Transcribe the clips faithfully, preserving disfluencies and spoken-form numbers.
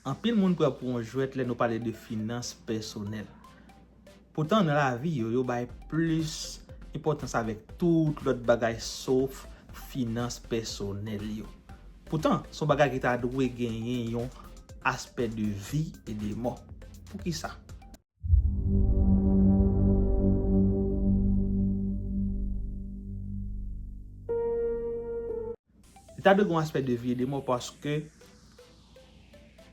Anpil moun pran pou yon jwèt lè nou pale de finans pèsonèl. Poutan, nan lavi yo, yo bay plis enpòtans avèk tout lòt bagay sof finans pèsonèl yo. Poutan, se yon bagay ki ta dwe genyen yon aspè de vi e de mò. Poukisa? Li ta dwe gen yon aspè de vi e de mò paske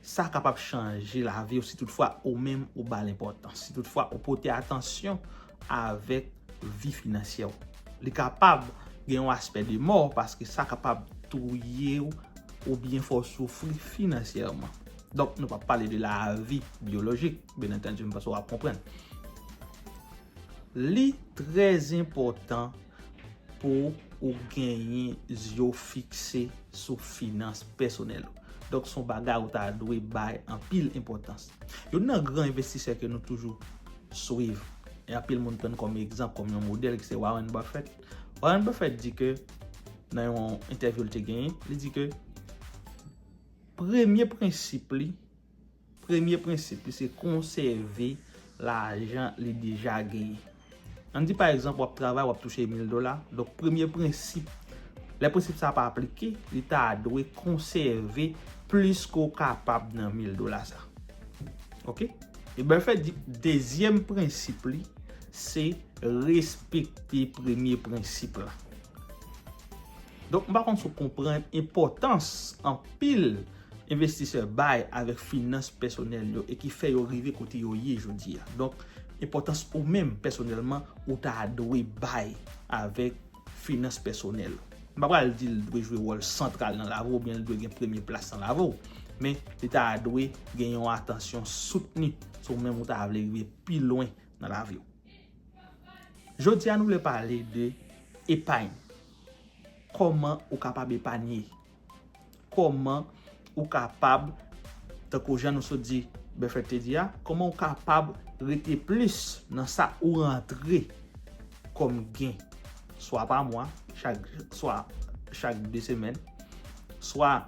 sa kapab chanje lavi w si toutfwa ou menm ou ba l enpòtans, si toutfwa ou pote atansyon avèk vi finansyè w. Li kapab gen yon aspè de mò paske sa kapab touye w oubyen fè w soufri finansyèman. Donk, nou p ap pale de lavi byolojik, byen antandi, m panse w ap konprann. Li trè enpòtan pou ou genyen zye w fikse sou finans pèsonèl ou. Donk, se yon bagay ou ta dwe bay anpil enpòtans. Youn nan gran envestisè ke nou toujou swiv, e anpil moun pran kòm egzanp, kòm yon modèl, ki se Warren Buffett. Warren Buffett di ke, nan yon entèvyou li te genyen, li di ke premye prensip li, premye prensip li se konsève lajan li deja genyen. Ann di pa egzanp w ap travay, w ap touche mil dola. Donk premye prensip, lè prensip sa pa aplike, li ta dwe konsève plis ke w kapab nan mil dola sa. Oke? E Buffett di dezyèm prensip li se respekte premye prensip la. Donk, m pa konn si w konprann enpòtans anpil envestisè bay avèk finans pèsonèl yo e ki fè yo rive kote yo ye jodi a. Donk, enpòtans ou menm pèsonèlman ou ta dwe bay avèk finans pèsonèl. M pa pral di l dwe jwe wòl santral nan lavi w oubyen l dwe gen premye plas nan lavi w, men li ta dwe gen yon atansyon soutni si w menm ou ta vle rive pi lwen nan lavi w. Jodi a, nou vle pale de epay. Kòman ou kapab epanye? Kòman ou kapab, tankou jan nou sot di, Buffett te di a, kòman ou kapab rete plis nan sa ou rantre kòm gen, swa pa mwa, chak, swa chak de semèn, swa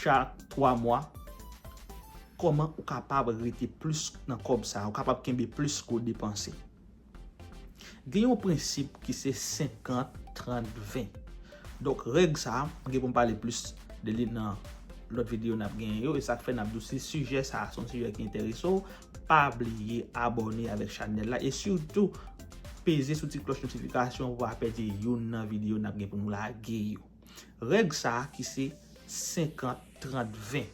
chak twa mwa? Kòman ou kapab rete plis nan kòb sa a, ou kapab kenbe plis ke w depanse? Gen yon prensip ki se senkant, trant, ven. Donk, règ sa a, m gen pou m pale plis de li nan lòt videyo n ap genyen yo, e sa k fè n ap di w si sijè sa a se yon sijè ki enterese w, pa bliye abòne avèk chanèl la, e sitou peze sou ti klòch notifikasyon pou w pa pèdi youn nan videyo n ap gen pou nou lage yo. Règ sa a ki se senkant, trant, ven.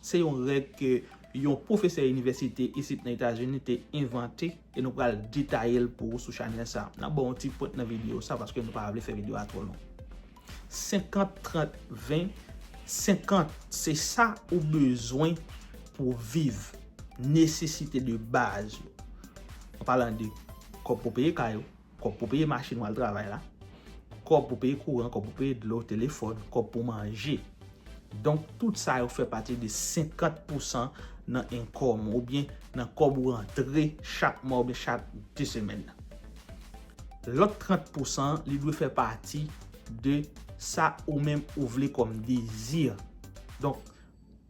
Se yon règ ke yon pwofesè inivèsite isit nan Etazini te envante e nou pral detaye l pou ou sou chanèl sa. N ap ba w yon ti pwent nan videyo sa paske nou pa vle fè videyo a twò long. Senkant, trant, ven, senkant, se sa ou bezwen pou w viv, nesesite de baz yo. An palan de kòb pou peye kay ou, kòb pou peye machin w al travay la, kòb pou peye kouran, kòb pou peye dlo, telefòn, kòb pou manje. Donk, tout sa yo fè pati de senkant pousan nan enkòm ou oubyen nan kòb ou rantre chak mwa oubyen chak de semèn nan. Lòt trant pousan, li dwe fè pati de sa ou menm ou vle kòm dezi. Donk,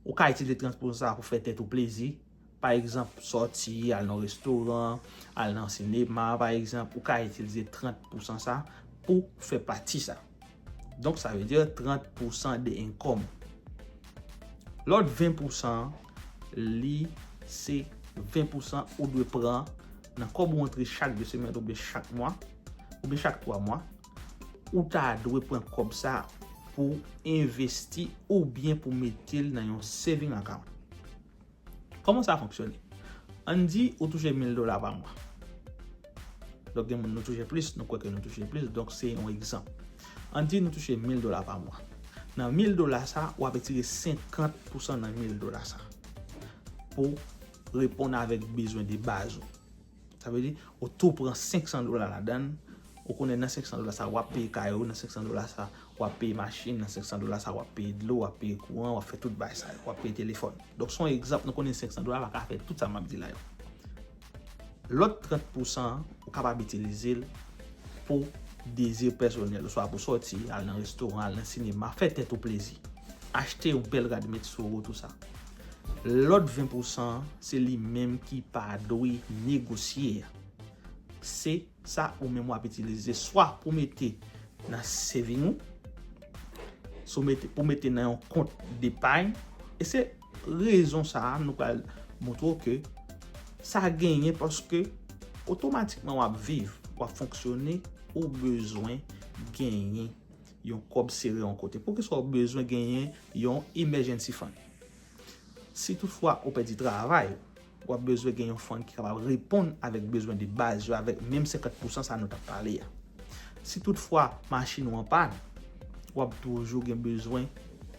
ou ka itilize trant pousan sa pou fè tèt ou plezi. Pa egzanp, sòti, al nan restoran, al nan sinema, pa egzanp, ou ka itilize trant pousan sa pou fè pati sa. Donk, sa vle di trant pousan de enkòm. Lòt ven pousan, li se ven pousan ou dwe pran nan kòb ou rantre chak de semèn oubyen chak mwa, oubyen chak twa mwa. Ou ta dwe pran kòb sa pou envesti oubyen pou mete l nan yon saving account. Kòman sa fonksyone? Ann di ou touche mil dola pa mwa. Donk, gen moun nou touche plis, nou kwè ke nou touche plis, donk se yon egzanp. Ann di nou touche mil dola pa mwa. Nan mil dola sa, w ap retire senkant pousan nan mil dola sa pou reponn avèk bezwen de baz ou. Sa vle di, ou tou pran senk san dola ladan l, ou konnen nan senk san dola sa, w ap peye kay ou, nan senk san dola sa, w ap peye machin, nan senk san dola sa, w ap peye dlo, w ap peye kouran, w ap fè tout bagay sa yo, w ap peye telefòn. Donk, se yon egzanp, nou konnen senk san dola pa ka fè tout sa m ap di la yo. Lòt trant pousan an, ou kapab itilize l pou dezi pèsonèl, oswa pou sòti, al nan restoran, al nan sinema, fè tèt ou plezi. Achte yon bèl rad met sou ou, tou sa. Lòt ven pousan an, se li menm ki pa dwe negosye a. Se sa ou menm w ap itilize swa pou mete nan saving ou, sou mete, pou mete nan yon kont depay. E se rezon sa a nou pral montre w ke sa genyen paske otomatikman w ap viv, w ap fonksyone, ou bezwen genyen yon kòb sere yon kote. Poukisa w bezwen genyen yon emergency fund? Si toutfwa ou pèdi travay, w ap bezwen gen yon fund ki kapab reponn avèk bezwen de baz yo, avèk menm senkant pousan sa nou t ap pale a. Si toutfwa machin ou an pàn, w ap toujou gen bezwen,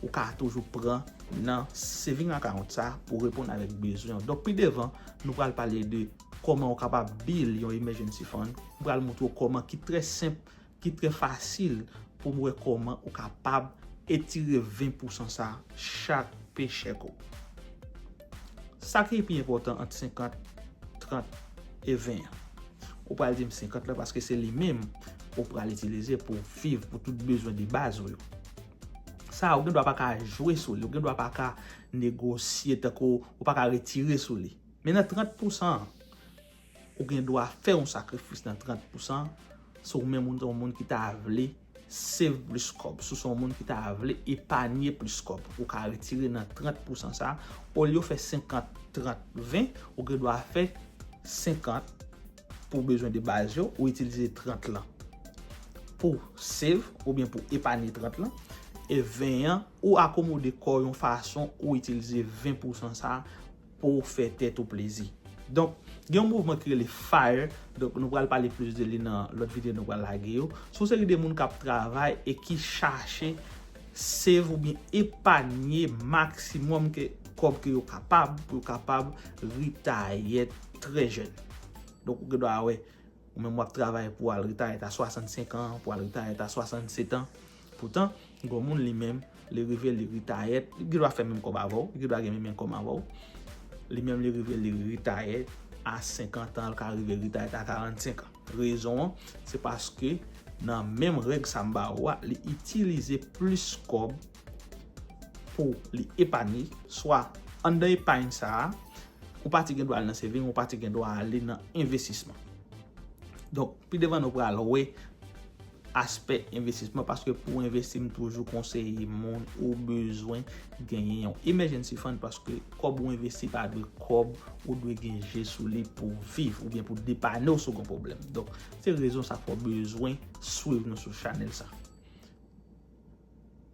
ou ka toujou pran nan saving account sa pou reponn avèk bezwen w. Donk, pi devan, nou pral pale de kòman ou kapab build yon emergency fund. M pral montre w kòman ki trè senp, ki trè fasil pou m wè kòman ou kapab etire ven pousan sa chak pechèk ou. Sa ki pi enpòtan ant senkant, trant e ven an? Ou pral di m senkant la paske se li menm ou pral itilize pou viv, pou tout bezwen de baz ou yo. Sa a, ou gen dwa pa ka jwe sou li, ou gen dwa pa ka negosye, tankou ou pa ka retire sou li. Men nan trant pousan an, ou gen dwa fè yon sakrifis nan trant pousan, si w menm ou se yon moun ki ta vle save plis kòb, si w se yon moun ki ta vle epanye plis kòb, ou ka retire nan trant pousan sa, olye w fè senkant, trant, ven, ou gen dwa fè senkant pou bezwen de baz yo, ou itilize trant lan pou save oubyen pou epanye trant lan, e ven an, ou akomode kò w yon fason ou itilize ven pousan sa pou w fè tèt ou plezi. Donk, gen yon mouvman ki rele fire, donk nou pral pale plis de li nan lòt videyo nou pral lage yo. Se yon seri de moun k ap travay e ki chache save oubyen epanye maksimòm ke kòb ke yo kapab, pou yo kapab retire trè jèn. Donk, ou gen dwa wè, ou menm w ap travay pou w al retire a swasannsenk an, pou w al retire a swasannset an. Poutan, gen moun li menm, li rive, li retire, li gen dwa fè menm kòb avè w, li gen dwa gen menm kòb avè w. Li menm, li rive, li retire a senkant an, li ka rive retire a karannsenk an. Rezon an, se paske nan menm règ sa m ba ou a, li itilize plis kòb pou li epanye, swa anndan epay sa a, yon pati gen dwa al nan saving, yon pati gen dwa ale nan envestisman. Donk, pi devan nou pral wè aspè envestisman, paske pou envesti, m toujou konseye moun ou bezwen genyen yon emergency fund, paske kòb ou envesti pa dwe kòb ou dwe gen je sou li pou viv oubyen pou depane w si w gen pwoblèm. Donk, se rezon sa fè w bezwen swiv nou sou chanèl sa.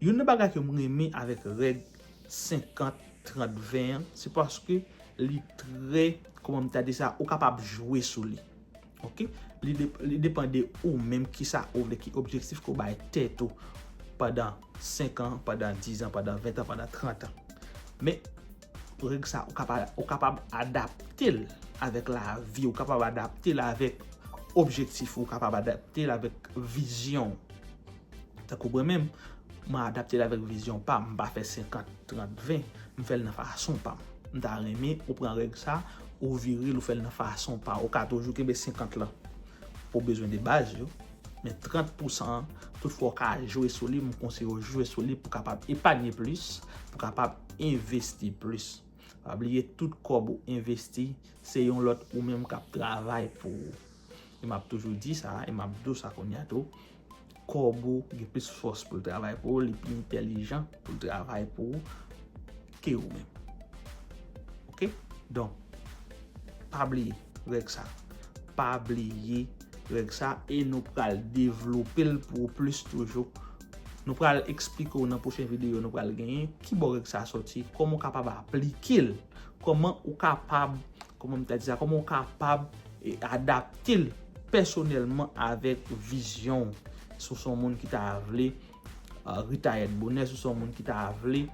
Youn nan bagay ke m renmen avèk règ senkant, trant, ven an, se paske li trè, kòman m ta di sa, ou kapab jwe sou li. Oke? Li de-, li depann de ou menm, kisa ou vle, ki objektif ke w bay tèt ou pandan senk an, pandan diz an, pandan ven an, pandan trant an. Men, règ sa, ou kapab, ou kapab adapte l avèk lavi, ou kapab adapte l avèk objektif, ou kapab adapte l avèk vizyon. Tankou mwen menm, mwen adapte l avèk vizyon pa m, m pa fè senkant, trant, ven, m fè l nan fason pa m. M ta renmen ou pran règ sa, ou vire l, ou fè l nan fason pa w. Ou ka toujou kenbe senkant lan pou bezwen de baz yo, men trant pousan an, toutfwa w ka jwe sou li, m konseye w jwe sou li pou kapab epanye plis, pou kapab envesti plis. Pa bliye, tout kòb ou envesti, se yon lòt ou menm k ap travay pou ou. E m ap toujou di sa, e m ap di w sa kounye a tou. Kòb ou gen plis fòs pou l travay pou ou, li pi entèlijan pou l travay pou ou ke ou menm. Oke? Donk, pa bliye règ sa. Pa bliye règ sa e nou pral devlope l pou ou plis toujou. Nou pral eksplike w nan pwochen videyo nou pral genyen kibò règ sa soti, kòman w kapab aplike l, kòman ou kapab, kòman m ta di sa, kòman ou kapab, e, adapte l pèsonèlman avèk vizyon w. Si w se yon moun ki ta vle, uh, retire bonè, si w se yon moun ki ta vle,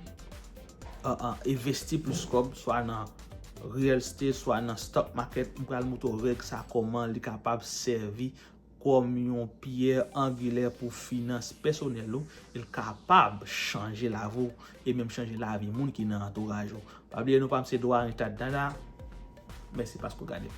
uh, uh, envesti plis kòb, swa nan real estate, swa nan stock market, m pral montre w règ sa kòman li kapab sèvi kòm yon pyè angilè pou finans pèsonèl ou, e l kapab chanje lavi w e menm chanje lavi moun ki nan antouraj ou. Pa bliye non pa m se Dwarren Tad Dada. Mèsi paske w gade.